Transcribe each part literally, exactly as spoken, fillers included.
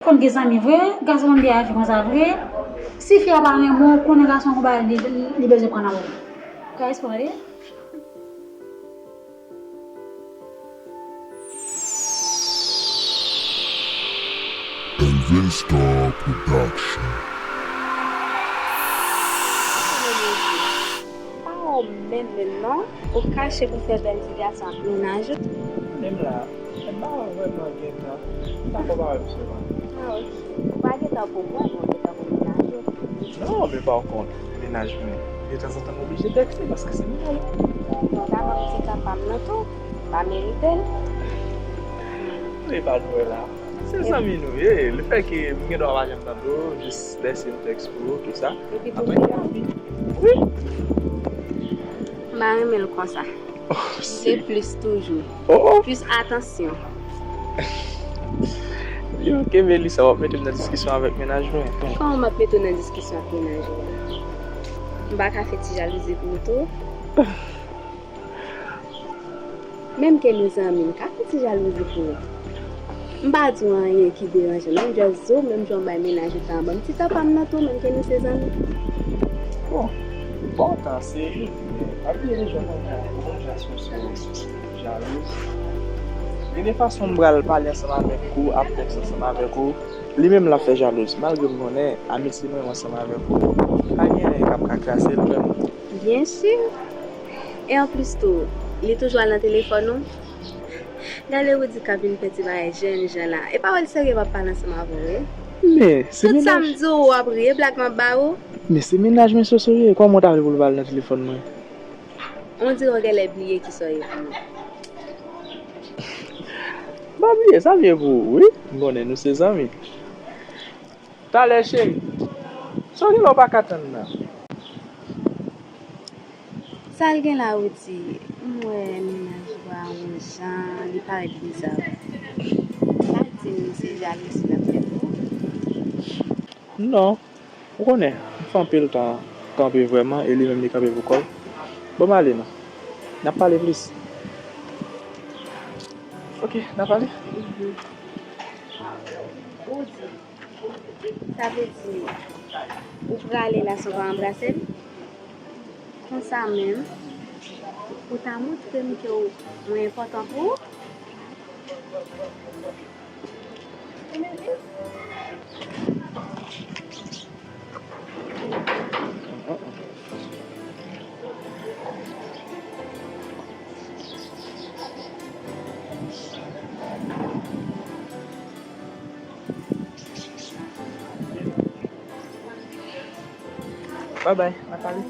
Konn gen zanmi vre, gason konn gen avi konsa vre. Si fi a pa renmen w, konnen gason konpa li, li bezwen pran nan men w. Guys, pou gade. Elven Star Production. Pa ou menm menm non, ou kache pou fè bèl ti gason ak mennaj ou. Menm la, m pa vrèman gen tan, m pa konpare misye man. Ah, ok. Ou pa gen tan pou mwen, men ou gen tan pou mennaj ou. Non, men pa kont, mennaj mwen, de tanzantan m oblije tèkste paske se mennaj mwen. Bon, ta ban m ti tan pa m nan tou, m pa merite l. Ou pa dwe la. Se zanmi nou ye. Lefètke m gen dwa pa janm tande w, jis lèse m tèks pou ou, tou sa. Epi tou apre, wi. M pa renmen l konsa. Oh, se plis toujou. Oh. Plis atansyon. Yo, ke Melissa, w ap mete m nan diskisyon avèk mennaj mwen. Kòman m ap mete w nan diskisyon ak mennaj ou a? M pa ka fè ti jalouzi pou ou tou. Menm ke nou zanmi, m ka fè ti jalouzi pou ou. M pa di w anyen ki deranje w, menm jan w di w, menm jan w bay mennaj ou tan, ban m ti tan pa m nan tou, menm ke nou se zanmi. Bon, bon, tan se, pa bliye deja konnen yon moun jan sou sou jalouz. Gen de fason m pral pale ansanm avèk ou, ap tèks ansanm avèk ou, li menm l ap fè jalouz. Malgre m konnen amitye mwen ansanm avèk ou, pa gen anyen k ap ka krase l vrèman. Byen si. E anplis tou, li toujou al nan telefòn ou. Gade Rudy k ap vin fè ti bagay jèn jan la. E pawòl serye m ap pale ansanm avè w wi. Men, se mennaj. Tout sa m di w, w ap ri, e blag m ap ba ou. Men se mennaj mwen Soso ye, kòman w ta vle pou l pa al nan telefòn mwen? On dirè w genlè bliye kisa w ye pou mwen. M pa bliye, sa m ye pou ou, wi. M konnen nou se zanmi. Talè, cheri. Sa w gen la w pa ka tann nan? Sa l gen la, Rudy? M wè mennaj ou a yon jan, li parèt biza. Pa di m se jalouzi l ap fè pou ou. Non. Ou konnen, m fè anpil tan kanpe vrèman, e li menm li kanpe pou kò l. Bon, m ale non. N ap pale plis. Ok, n ap pale. Mhm. Rudy. Sa vle di, ou prale la san w pa anbrase l? Konsa menm, ou ta montre m ke w, mwen enpòtan pou ou? Bye bye, n a pale.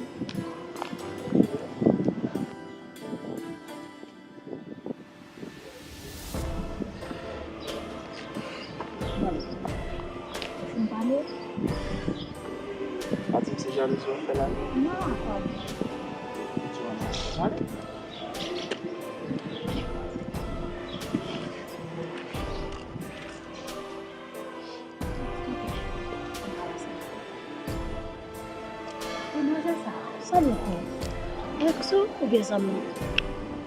Fin pale? Pa di m se jalouzi w ap fè la non. Non, ankò. Di w ann ale. Demwazèl sa, sa l ye pou ou? Èks ou oubyen zanmi w?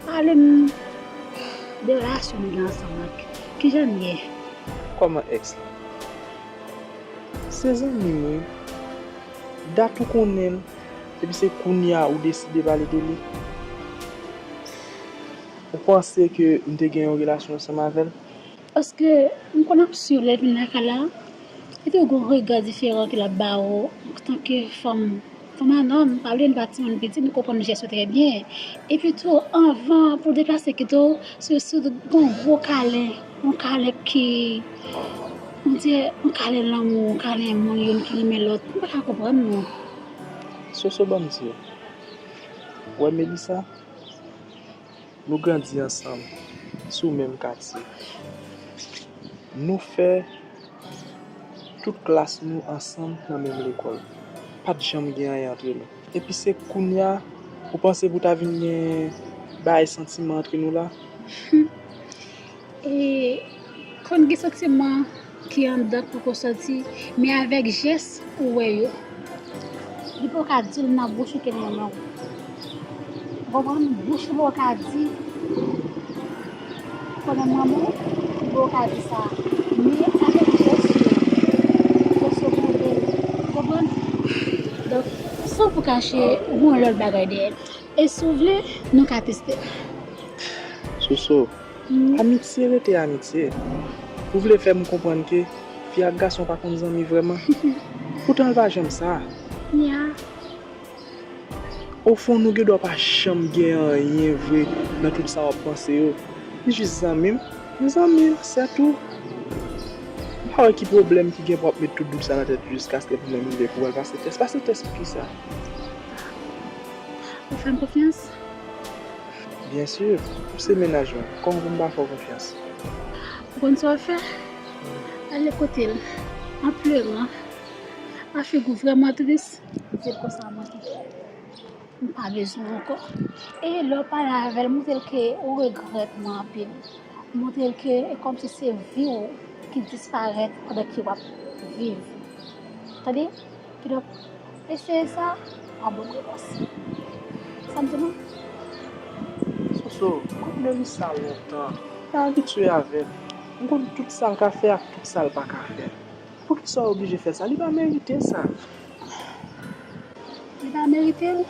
Pale m de relasyon nou gen ansanm lan. Kijan l ye? Kòman èks la? Se zanmi m wi. Dat ou konnen l, epi se kounye a ou deside pale de li. Ou panse ke m te gen yon relasyon ansanm avè l? Paske m konn ap swiv lè l vin lakay la, li toujou gen yon rega diferan ke l ap ba ou antanke fanm, fanm a nonm, pa bliye nou pa timoun piti, nou konprann jès yo trè byen. Epi tou, anvan pou l deplase kite w, se sou yon gwo kalen, yon kalen ki, on dirè, yon kalen lanmou, yon kalen moun youn ki renmen lòt. M pa ka konprann non. Soso, ban m di w. Ou wè Melissa? Nou grandi ansanm, sou menm katye. Nou fè tout klas nou ansanm nan menm lekòl. Pa t janm gen anyen antre nou. Epi se kounye a, ou panse pou ta vin gen bagay santiman antre nou la? E konn gen santiman ki anndan k poko sòti, men avèk jès ou wè yo. Li poko ka di l nan bouch ou ke l renmen w. Ou konprann? Bouch li poko ka di, konnen m renmen w, li poko ka di sa. Men avèk jès yo, kache yon lòt bagay dèyè l. E si w vle, nou ka teste l. Soso, amitye rete amitye. Ou vle fè m konprann ke fi ak gason pa konn zanmi vrèman? Poutan l pa janm sa. Ya. Ofon, nou gendwa pa janm gen anyen vre nan tout sa w ap panse yo. Li jis zanmi m, m zanmi l, sètou. M pa wè ki pwoblèm ki gen pou w ap met tout dout sa nan tèt ou jiskaske pou menm rive pou w al pase tès. Pase tès pou kisa? Ou fè m konfyans? Byen si, ou se mennaj mwen. Kòman pou m pa fè w konfyans? Ou konn sa w ap fè? Ale kote l, an pleran, a figi w vrèman tris. Di l konsa mwen kite l. M pa bezwen w ankò. E lè w pale avè l, montre l ke ou regrèt mwen anpil. Montre l ke e kòmsi se vi w ki disparèt pandan ke w ap viv. Tande? Kidonk, eseye sa, w ap ban m repons. Sa m di nou? Soso, m konn Melissa lontan. M abitye avè l. M konn tout sa l ka fè ak tout sa l pa ka fè. Poukisa w oblije fè sa? Li pa merite sa. Li pa merite l?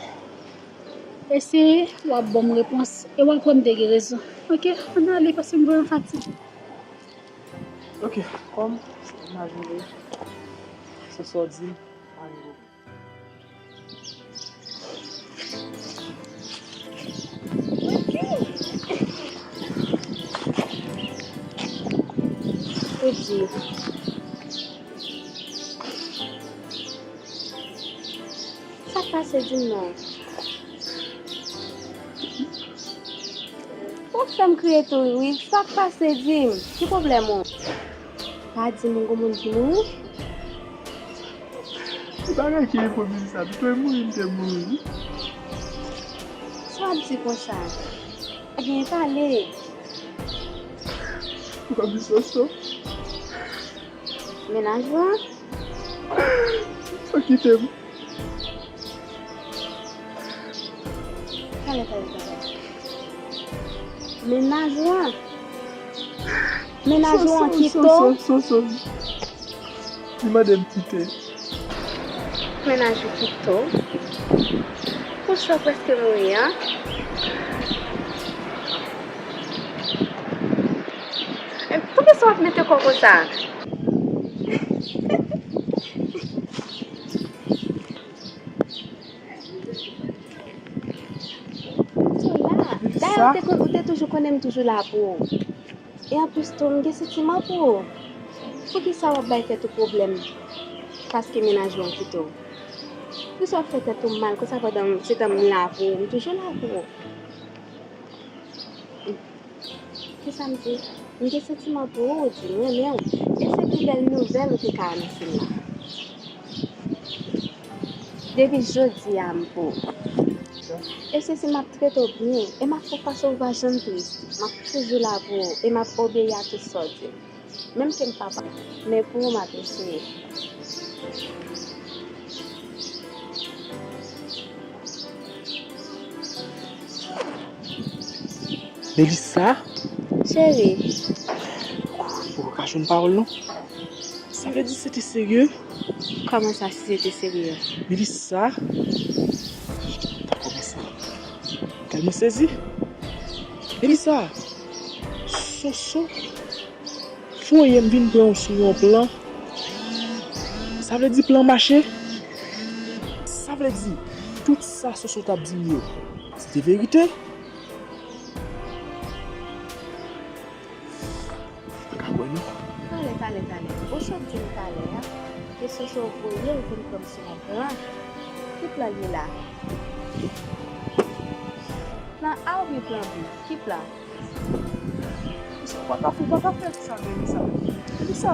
Eseye, w ap ban m repons. E w ap wè m te gen rezon. Oke, ann ale, paske m vrèman fatige. Oke, kòm, imajine, se sa w di m, pa gen pwoblèm. Ou di, sa k pase, di m non. Ou fè m kriye tou wi. Sa k pase, di m? Ki pwoblèm ou? Pa di m gon moun ki mouri? Ki bagay ki enpòtan sa? Pito e mouri, m te mouri wi. Sa w ap di konsa? Pa gen pale. Ou ap di Soso? Mennaj ou an? Ou kite m. Talè, talè, talè. Mennaj ou an? Mennaj ou an kite w? Soso, Soso, Soso. Li mande m kite. Mennaj ou kite w? Pou sa w prèske mouri an? E poukisa w ap mete kò w konsa? Ou la. Dayè, ou te kon-, ou te toujou konnen m toujou la pou ou. E anplis tou, m gen santiman pou ou. Poukisa w ap bay tèt ou pwoblèm paske mennaj ou an kite w? Poukisa w ap fè tèt ou mal konsa pandan m, se tan m la pou ou, m toujou la pou ou? Kisa m di? M gen santiman pou ou, ou di m renmen w. E se pi bèl nouvèl ou te ka anonse m la. Depi jodi a, m pou ou. E se si m ap trete w byen, e m ap fè fason ou pa janm tris. M ap toujou la pou ou, e m ap obeyi a tout sa w di m. Menm ke m pa pa, men pou ou m ap eseye. Melissa? Cheri. Ou poko ka jwenn pawòl non. Sa vle di se te serye? Kòman sa, si se te serye? Melissa? Dakò, mèsi. Tèlman sezi. Melissa! Soso voye m vin pran w sou yon plan. Sa vle di plan mache? Sa vle di tout sa Soso t ap di m yo, se te verite? M pa ka kwè non. Talè, talè, talè. Ou sot di m talè a ke Soso voye w vin pran m sou yon plan. Ki plan l ye la? Plan A oubyen plan B? Ki plan? Melissa, ou pa ka fè, ou pa ka fè m sa, Melissa. Melissa,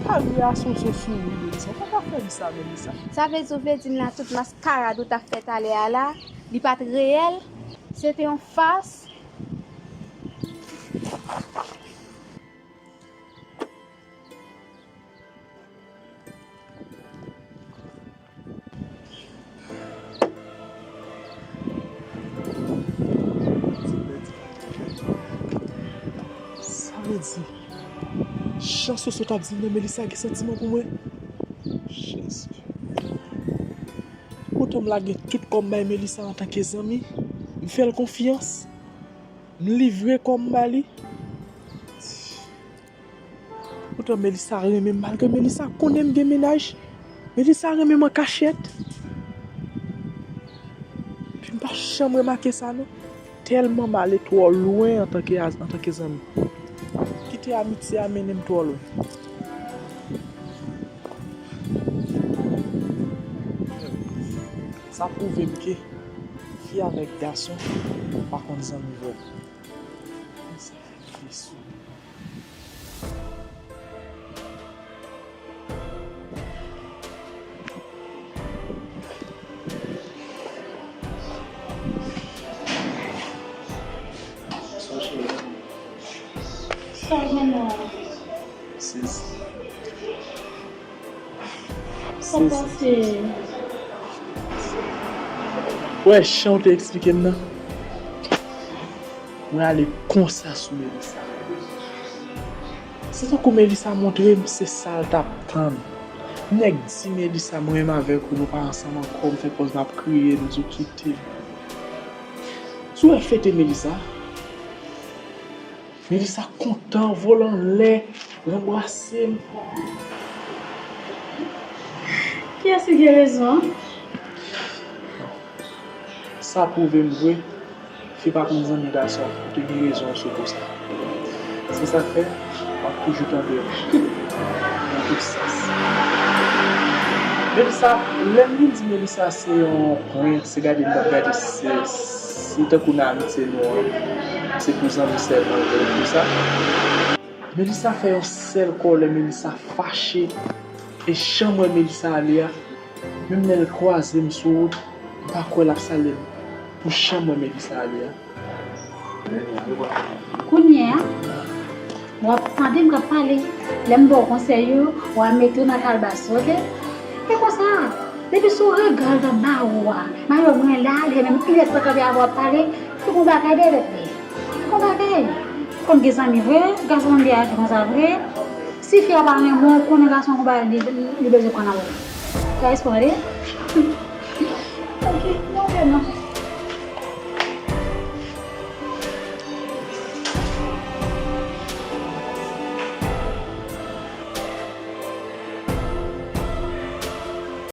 pa reyaksyon sou souri, Melissa. Ou pa ka fè m sa, Melissa. Sa vle di ou vle di m la tout maskarad ou t ap fè talè a la, li pa t reyèl? Se te yon fas? Sa vle di, jan Soso t ap di m nan, Melissa gen santiman pou mwen. Jezi. Ou Poutan m lage tout kò m bay Melissa antanke zanmi. M fè l konfyans. M livre kò m ba li. Poutan Melissa renmen m, malgre Melissa konnen m gen mennaj. Melissa renmen m an kachèt. Epi m pa janm remake sa non. Tèlman m ale twò lwen antanke, antanke zanmi. Kite amitye a mennen m twò lwen. Sa pwouve m ke fi avèk gason pa konn zanmi vrè. Sa fè m fè sou. Sa gen la? Sezi. Sa pase? Wè, jan w te eksplike m nan. Mwen ale konsa sou Melissa. Se tankou Melissa montre m se sa l t ap tann. Nèg di Melissa, "M renmen avèk ou, nou pa ansanm ankò," m fè pòz m ap kriye, m di w kite m. Si w wè fete Melissa, Melissa kontan, vole anlè, l anbrase m. Kiyès ki gen rezon? Sa pwouve m vre, fi pa konn zanmi gason, ou te gen rezon sou kou sa. Se sa k fè, m ap toujou tande w nan tout sans. Melissa, lè m vin di Melissa se yon prank, se gade m t ap gade, se, se tankou nan amitye nou an, se pou zanmi sèlman l te di sa. Melissa fè yon sèl kòlè, Melissa fache. E jan m wè Melissa ale a, menm lè l kwaze m sou wout, m pa kwè l ap salye m. Pou jan m wè Melissa ale a. Kounye a, w ap tande m k ap pale. Lè m ba w konsèy yo, w a mete w nan kalbas, oke? E konsa, depi sou rega l t ap ba ou a, mayo mwen la, li menm inèdtan kanpe avè w ap pale, se pou bagay de lèt li. Bon bagay. Konn gen zanmi vre, gason konn gen aji konsa vre. Si fi a pa renmen w, konnen gason konn pa li, li bezwen pran nan ou. Sa espwa de? Ok, non, ok, non.